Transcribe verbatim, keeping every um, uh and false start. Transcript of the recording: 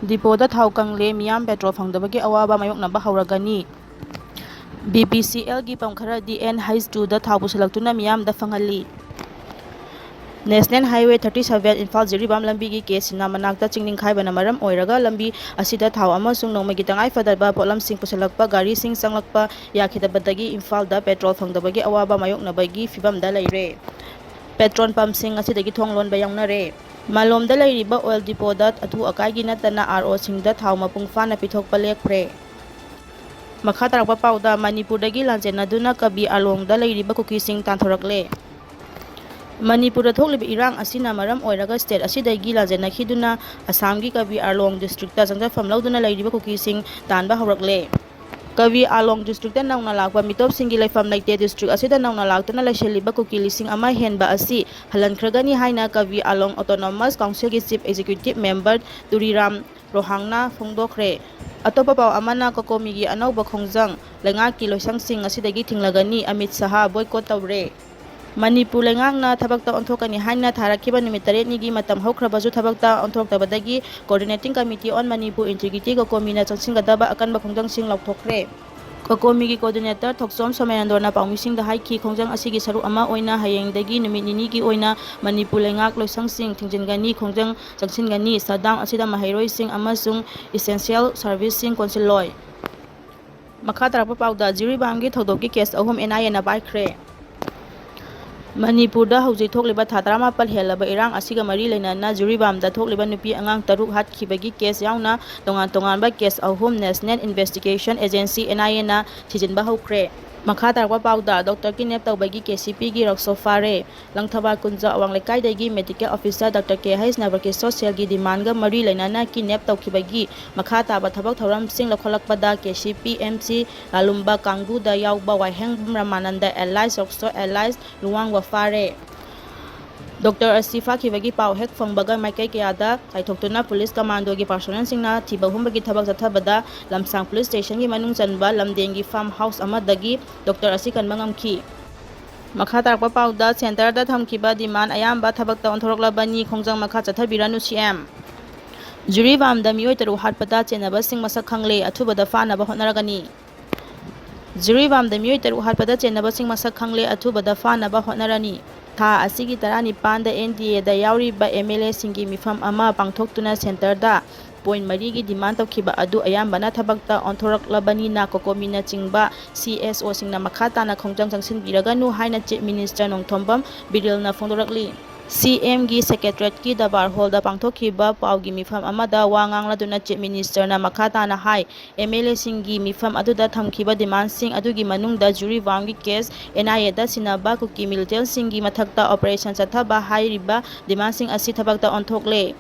ꯗꯤꯄꯣꯗ ꯊꯥꯎ ꯀꯪꯂꯦ, ꯃꯤꯌꯥꯝ ꯄꯦꯇ꯭ꯔꯣꯜ ꯐꯪꯗꯕꯒꯤ ꯑꯋꯥꯕ ꯃꯥꯌꯣꯛꯅꯕ ꯍꯧꯔꯒꯅꯤ꯫ ꯕꯤ ꯄꯤ ꯁꯤ ꯑꯦꯜꯒꯤ ꯄꯝ ꯈꯔꯗꯤ ꯑꯦꯟ ꯍꯩꯆ ꯇꯨꯗ ꯊꯥꯎ ꯄꯨꯁꯤꯜꯂꯛꯇꯨꯅ ꯃꯤꯌꯥꯝꯗ ꯐꯪꯍꯜꯂꯤ꯫ National highway thirty seven Imphal Jiribam ꯂꯝꯕꯤꯒꯤ ꯀꯦ ꯁꯤꯅꯥ ꯃꯅꯥꯛꯇ ꯆꯤꯡ ꯅꯤꯡꯈꯥꯏꯕꯅ ꯃꯔꯝ ꯑꯣꯏꯔꯒ ꯂꯝꯕꯤ ꯑꯁꯤꯗ ꯊꯥꯎ ꯑꯃꯁꯨꯡ ꯅꯣꯡꯃꯒꯤ ꯇꯉꯥꯏꯐꯗꯕ ꯄꯣꯠꯂꯝꯁꯤꯡ ꯄꯨꯁꯤꯜꯂꯛꯄ ꯒꯥꯔꯤꯁꯤꯡ ꯆꯪꯂꯛꯄ ꯌꯥꯈꯤꯗꯕꯗꯒꯤ ꯏꯝꯐꯥꯜꯗ ꯄꯦꯇ꯭ꯔꯣꯜ ꯐꯪꯗꯕꯒꯤ ꯑꯋꯥꯕ ꯃꯥꯌꯣꯛꯅꯕꯒꯤ ꯐꯤꯕꯝꯗ ꯂꯩꯔꯦ꯫ ꯄꯦꯇ꯭ꯔꯣꯜ ꯄꯝꯁꯤꯡ ꯑꯁꯤꯗꯒꯤ ꯊꯣꯡ ꯂꯣꯟꯕ ꯌꯥꯎꯅꯔꯦ꯫ ꯃꯥꯂꯣꯝꯗ ꯂꯩꯔꯤꯕ ꯑꯣꯏꯜ ꯗꯤꯄꯣꯗ ꯑꯊꯨ ꯑꯀꯥꯏꯒꯤ ꯅꯠꯇꯅ ꯑꯥꯔ ꯑꯣꯁꯤꯡꯗ ꯊꯥꯎ ꯃꯄꯨꯡ ꯐꯥꯅ ꯄꯤꯊꯣꯛꯄ ꯂꯦꯞꯈ꯭ꯔꯦ꯫ ꯃꯈꯥ ꯇꯥꯔꯛꯄ ꯄꯥꯎꯗ, ꯃꯅꯤꯄꯨꯔꯗꯒꯤ ꯂꯥꯟꯖꯦꯟꯅꯗꯨꯅ ꯀꯕꯤ ꯑꯥꯂꯣꯡꯗ ꯂꯩꯔꯤꯕ ꯀꯨꯀꯤꯁꯤꯡ ꯇꯥꯟꯊꯣꯔꯛꯂꯦ꯫ ꯃꯅꯤꯄꯨꯔꯗ ꯊꯣꯛꯂꯤꯕ ꯏꯔꯥꯡ ꯑꯁꯤꯅ ꯃꯔꯝ ꯑꯣꯏꯔꯒ ꯁ꯭ꯇꯦꯠ ꯑꯁꯤꯗꯒꯤ ꯂꯥꯟꯖꯦꯟꯅꯈꯤꯗꯨꯅ ꯑꯁꯥꯝꯒꯤ ꯀꯕꯤ ꯑꯥꯂꯣꯡ ꯗꯤꯁꯇ꯭ꯔꯤꯛꯇ ꯆꯪꯖꯐꯝ ꯂꯧꯗꯨꯅ ꯂꯩꯔꯤꯕ ꯀꯨꯀꯤꯁꯤꯡ ꯇꯥꯟꯕ ꯍꯧꯔꯛꯂꯦ꯫ ꯀꯕꯤ ꯑꯥꯂꯣꯡ ꯗꯤꯁꯇ꯭ꯔꯤꯛꯇ ꯅꯧꯅ ꯂꯥꯛꯄ ꯃꯤꯇꯣꯞꯁꯤꯡꯒꯤ ꯂꯩꯐꯝ ꯂꯩꯇꯦ꯫ ꯗꯤꯁꯇ꯭ꯔꯤꯛ ꯑꯁꯤꯗ ꯅꯧꯅ ꯂꯥꯛꯇꯨꯅ ꯂꯩꯁꯤꯜꯂꯤꯕ ꯀꯨꯀꯤ ꯂꯤꯁꯤꯡ ꯑꯃ ꯍꯦꯟꯕ ꯑꯁꯤ ꯍꯜꯍꯟꯈ꯭ꯔꯒꯅꯤ ꯍꯥꯏꯅ ꯀꯕꯤ ꯑꯥꯂꯣꯡ ꯑꯣꯇꯣꯅꯣꯃꯁ ꯀꯥꯎꯟꯁꯤꯜꯒꯤ ꯆꯤꯐ ꯑꯦꯛꯖꯤꯀ꯭ꯌꯨꯇꯤꯚ ꯃꯦꯝꯕꯔ ꯇꯨꯔꯤꯔꯥꯝ ꯔꯣꯍꯥꯡꯅ ꯐꯣꯡꯗꯣꯛꯈ꯭ꯔꯦ꯫ ꯑꯇꯣꯞꯄ ꯄꯥꯎ ꯑꯃꯅ, ꯀꯣꯀꯣꯃꯤꯒꯤ ꯑꯅꯧꯕ ꯈꯣꯡꯖꯪ ꯂꯩꯉꯥꯛꯀꯤ ꯂꯣꯏꯁꯪꯁꯤꯡ ꯑꯁꯤꯗꯒꯤ ꯊꯤꯡꯂꯒꯅꯤ, ꯑꯃꯤꯠ ꯁꯍꯥ ꯕꯣꯏꯀꯣꯠ ꯇꯧꯔꯦ꯫ ꯃꯅꯤꯄꯨꯔ ꯂꯩꯉꯥꯛꯅ ꯊꯕꯛꯇ ꯑꯣꯟꯊꯣꯛꯀꯅꯤ ꯍꯥꯏꯅ ꯊꯥꯔꯛꯈꯤꯕ ꯅꯨꯃꯤꯠ ꯇꯔꯦꯠꯅꯤꯒꯤ ꯃꯇꯝ ꯍꯧꯈ꯭ꯔꯕꯁꯨ ꯊꯕꯛꯇ ꯑꯣꯟꯊꯣꯔꯛꯇꯕꯗꯒꯤ Coordinating Committee on Manipur Integrity, ꯀꯣꯀꯣꯃꯤꯅ ꯆꯪꯁꯤꯟꯒꯗꯕ ꯑꯀꯟꯕ ꯈꯣꯡꯖꯪꯁꯤꯡ ꯂꯥꯎꯊꯣꯛꯈ꯭ꯔꯦ꯫ ꯀꯣꯀꯣꯃꯤꯒꯤ ꯀꯣꯑꯣꯔꯗꯤꯅꯦꯇꯔ ꯊꯣꯛꯆꯣꯝ ꯁꯣꯃꯦꯅꯟꯗꯣꯅ ꯄꯥꯎꯃꯤꯁꯤꯡꯗ ꯍꯥꯏꯈꯤ, ꯈꯣꯡꯖꯪ ꯑꯁꯤꯒꯤ ꯁꯔꯨꯛ ꯑꯃ ꯑꯣꯏꯅ ꯍꯌꯦꯡꯗꯒꯤ ꯅꯨꯃꯤꯠ ꯅꯤꯅꯤꯒꯤ ꯑꯣꯏꯅ ꯃꯅꯤꯄꯨꯔ ꯂꯩꯉꯥꯛ ꯂꯣꯏꯁꯪꯁꯤꯡ ꯊꯤꯡꯖꯤꯟꯒꯅꯤ, ꯈꯣꯡꯖꯪ ꯆꯪꯁꯤꯟꯒꯅꯤ꯫ ꯁꯠꯗꯥꯎꯟ ꯑꯁꯤꯗ ꯃꯍꯩꯔꯣꯏꯁꯤꯡ ꯑꯃꯁꯨꯡ ꯏꯁꯦꯟꯁꯤꯌꯦꯜ ꯁꯔꯚꯤꯁꯁꯤꯡ ꯀꯣꯟꯁꯤꯜꯂꯣꯏ꯫ ꯃꯈꯥ ꯇꯥꯔꯛꯄ ꯄꯥꯎꯗ, ꯖꯤꯔꯤꯕꯥꯝꯒꯤ ꯊꯧꯗꯣꯛꯀꯤ ꯀꯦꯁ ꯑꯍꯨꯝ ꯑꯦꯟ ꯑꯥꯏ ꯑꯦꯅ ꯄꯥꯏꯈ꯭ꯔꯦ꯫ ꯃꯅꯤꯄꯨꯔꯗ ꯍꯧꯖꯤꯛ ꯊꯣꯛꯂꯤꯕ ꯊꯥ ꯇꯔꯥꯃꯥꯄꯜ ꯍꯦꯜꯂꯕ ꯏꯔꯥꯡ ꯑꯁꯤꯒ ꯃꯔꯤ ꯂꯩꯅꯅ ꯖꯤꯔꯤꯕꯥꯝꯗ ꯊꯣꯛꯂꯤꯕ ꯅꯨꯄꯤ ꯑꯉꯥꯡ ꯇꯔꯨꯛ ꯍꯥꯠꯈꯤꯕꯒꯤ ꯀꯦꯁ ꯌꯥꯎꯅ ꯇꯣꯉꯥꯟ ꯇꯣꯉꯥꯟꯕ ꯀꯦꯁ ꯑꯍꯨꯝ National Investigation Agency, ꯑꯦꯟ ꯑꯥꯏ ꯑꯦꯅ ꯊꯤꯖꯤꯟꯕ ꯍꯧꯈ꯭ꯔꯦ꯫ ꯃꯈꯥ ꯇꯥꯔꯛꯄ ꯄꯥꯎꯗ, ꯗꯣꯛꯇꯔ ꯀꯤꯗꯅꯦꯞ ꯇꯧꯕꯒꯤ ꯀꯦ ꯁꯤ ꯄꯤꯒꯤ ꯔꯛꯁꯣ ꯐꯥꯔꯦ꯫ ꯂꯪꯊꯕꯥꯜ ꯀꯨꯟꯖ ꯑꯋꯥꯡ ꯂꯩꯀꯥꯏꯗꯒꯤ ꯃꯦꯗꯤꯀꯦꯜ ꯑꯣꯐꯤꯁꯔ ꯗꯣꯛꯇꯔ ꯀꯦ ꯍꯩꯁ ꯅꯕꯀꯤꯁꯣꯔ ꯁꯦꯜꯒꯤ ꯗꯤꯃꯥꯟꯒ ꯃꯔꯤ ꯂꯩꯅꯅ ꯀꯤꯗꯅꯦꯞ ꯇꯧꯈꯤꯕꯒꯤ ꯃꯈꯥ ꯇꯥꯕ ꯊꯕꯛ ꯊꯧꯔꯝꯁꯤꯡ ꯂꯧꯈꯠꯂꯛꯄꯗ K C P M C ꯂꯥꯂꯨꯝꯕ ꯀꯥꯡꯕꯨꯗ ꯌꯥꯎꯕ ꯋꯥꯏꯍꯦꯡꯕꯝ ꯔꯃꯥꯅꯟꯗ ꯑꯦꯂꯥꯏꯁ ꯔꯣꯛꯁꯣ ꯑꯦꯂꯥꯏꯁ ꯂꯨꯋꯥꯡꯕ ꯐꯥꯔꯦ꯫ ꯗꯣꯛꯇꯔ ꯑꯁꯤ ꯐꯥꯈꯤꯕꯒꯤ ꯄꯥꯎ ꯍꯦꯛ ꯐꯪꯕꯒ ꯃꯥꯏꯀꯩ ꯀꯌꯥꯗ ꯆꯥꯏꯊꯣꯛꯇꯨꯅ ꯄꯨꯂꯤꯁ ꯀꯃꯥꯟꯗꯣꯒꯤ ꯄꯥꯔꯁꯣꯅꯦꯜꯁꯤꯡꯅ ꯊꯤꯕ ꯍꯨꯝꯕꯒꯤ ꯊꯕꯛ ꯆꯠꯊꯕꯗ ꯂꯝꯁꯥꯡ ꯄꯨꯂꯤꯁ ꯁ꯭ꯇꯦꯁꯟꯒꯤ ꯃꯅꯨꯡ ꯆꯟꯕ ꯂꯝꯗꯦꯡꯒꯤ ꯐꯥꯔꯝ ꯍꯥꯎꯁ ꯑꯃꯗꯒꯤ ꯗꯣꯛꯇꯔ ꯑꯁꯤ ꯀꯟꯕ ꯉꯝꯈꯤ꯫ ꯃꯈꯥ ꯇꯥꯔꯛꯄ ꯄꯥꯎꯗ, ꯁꯦꯟꯇꯔꯗ ꯊꯝꯈꯤꯕ ꯗꯤꯃꯥꯟ ꯑꯌꯥꯝꯕ ꯊꯕꯛꯇ ꯑꯣꯟꯊꯣꯔꯛꯂꯕꯅꯤ, ꯈꯣꯡꯖꯪ ꯃꯈꯥ ꯆꯠꯊꯕꯤꯔꯅꯨ, ꯁꯤ ꯑꯦꯝ꯫ ꯖꯤꯔꯤꯕꯥꯝꯗ ꯃꯤꯑꯣꯏ ꯇꯔꯨꯛ ꯍꯥꯠꯄꯗ ꯆꯦꯟꯅꯕꯁꯤꯡ ꯃꯁꯛ ꯈꯪꯂꯦ, ꯑꯊꯨꯕꯗ ꯐꯥꯅꯕ ꯍꯣꯠꯅꯔꯒꯅꯤ꯫ ꯖꯤꯔꯤꯕꯥꯝꯗ ꯃꯤꯑꯣꯏ ꯇꯔꯨꯛ ꯍꯥꯠꯄꯗ ꯆꯦꯟꯅꯕꯁꯤꯡ ꯃꯁꯛ ꯈꯪꯂꯦ, ꯑꯊꯨꯕꯗ ꯐꯥꯅꯕ ꯍꯣꯠꯅꯔꯅꯤ꯫ ꯊꯥ ꯑꯁꯤꯒꯤ ꯇꯔꯥꯅꯤꯄꯥꯟꯗ ꯑꯦꯟ ꯗꯤ ꯑꯦꯗ ꯌꯥꯎꯔꯤꯕ ꯑꯦꯝ ꯑꯦꯜ ꯑꯦꯁꯤꯡꯒꯤ ꯃꯤꯐꯝ ꯑꯃ ꯄꯥꯡꯊꯣꯛꯇꯨꯅ ꯁꯦꯟꯇꯔꯗ ꯄꯣꯏꯟ ꯃꯔꯤꯒꯤ ꯗꯤꯃꯥꯟ ꯇꯧꯈꯤꯕ ꯑꯗꯨ ꯑꯌꯥꯝꯕꯅ ꯊꯕꯛꯇ ꯑꯣꯟꯊꯣꯔꯛꯂꯕꯅꯤꯅ ꯀꯣꯀꯣꯃꯤꯅꯆꯤꯡꯕ ꯁꯤ ꯑꯦꯁ ꯑꯣꯁꯤꯡꯅ ꯃꯈꯥ ꯇꯥꯅ ꯈꯣꯡꯖꯪ ꯆꯪꯁꯤꯟꯕꯤꯔꯒꯅꯨ ꯍꯥꯏꯅ ꯆꯤꯐ ꯃꯤꯅꯤꯁꯇꯔ ꯅꯣꯡꯊꯣꯝꯕꯝ ꯕꯤꯔꯦꯜꯅ ꯐꯣꯡꯗꯣꯔꯛꯂꯤ꯫ ꯁꯤ ꯑꯦꯝꯒꯤ ꯁꯦꯀ꯭ꯔꯦꯇꯔꯤꯌꯦꯠꯀꯤ ꯗꯔꯕꯥꯔ ꯍꯣꯜꯗ ꯄꯥꯡꯊꯣꯛꯈꯤꯕ ꯄꯥꯎꯒꯤ ꯃꯤꯐꯝ ꯑꯃꯗ ꯋꯥ ꯉꯥꯡꯂꯗꯨꯅ ꯆꯤꯐ ꯃꯤꯅꯤꯁꯇꯔꯅ ꯃꯈꯥ ꯇꯥꯅ ꯍꯥꯏ, ꯑꯦꯝ ꯑꯦꯜ ꯑꯦꯁꯤꯡꯒꯤ ꯃꯤꯐꯝ ꯑꯗꯨꯗ ꯊꯝꯈꯤꯕ ꯗꯤꯃꯥꯟꯁꯤꯡ ꯑꯗꯨꯒꯤ ꯃꯅꯨꯡꯗ ꯖꯤꯔꯤꯕꯥꯝꯒꯤ ꯀꯦꯁ ꯑꯦꯟ ꯑꯥꯏ ꯑꯦꯗ ꯁꯤꯟꯅꯕ ꯀꯨꯀꯤ ꯃꯤꯂꯤꯇꯦꯟꯁꯤꯡꯒꯤ ꯃꯊꯛꯇ ꯑꯣꯄꯔꯦꯁꯟ ꯆꯠꯊꯕ ꯍꯥꯏꯔꯤꯕ ꯗꯤꯃꯥꯟꯁꯤꯡ ꯑꯁꯤ ꯊꯕꯛꯇ ꯑꯣꯟꯊꯣꯛꯂꯦ꯫